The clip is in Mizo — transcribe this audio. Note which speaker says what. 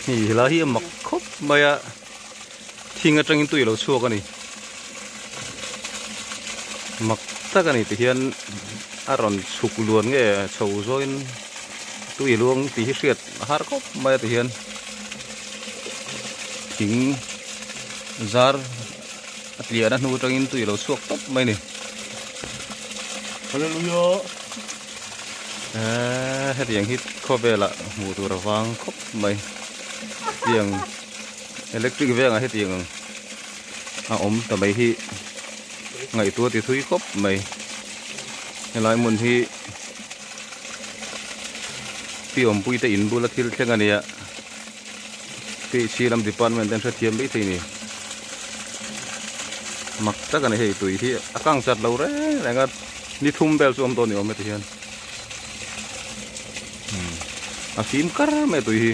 Speaker 1: Hei helai hi a mak khawp mai a thing atangin tui a lo chhuak a ni mak tak a ni ti hian a rawn chhuk luan nge chho zawin tui a luang tih hi hriat a har khawp mai a ti hian thing zar a tliahna hnu atangin tui a lo chhuak tawp mai a ni.
Speaker 2: Hallelujah.
Speaker 1: Eee hetiang hi khawvelah hmuh tur a vang khawp mai tiang electric vengah hetiang ang a awm ta mai hi ngaihtuah ti thui khawp mai helai hmun hi pi awmpui te in bula thil thleng a nia phc lam department te an hrethiam mai thei a ni mak tak a ni hei tui hi a kang chat lo reng reng a ni thum vel chu a awm dawn ni awm heti hian a fim kar mai a tui hi.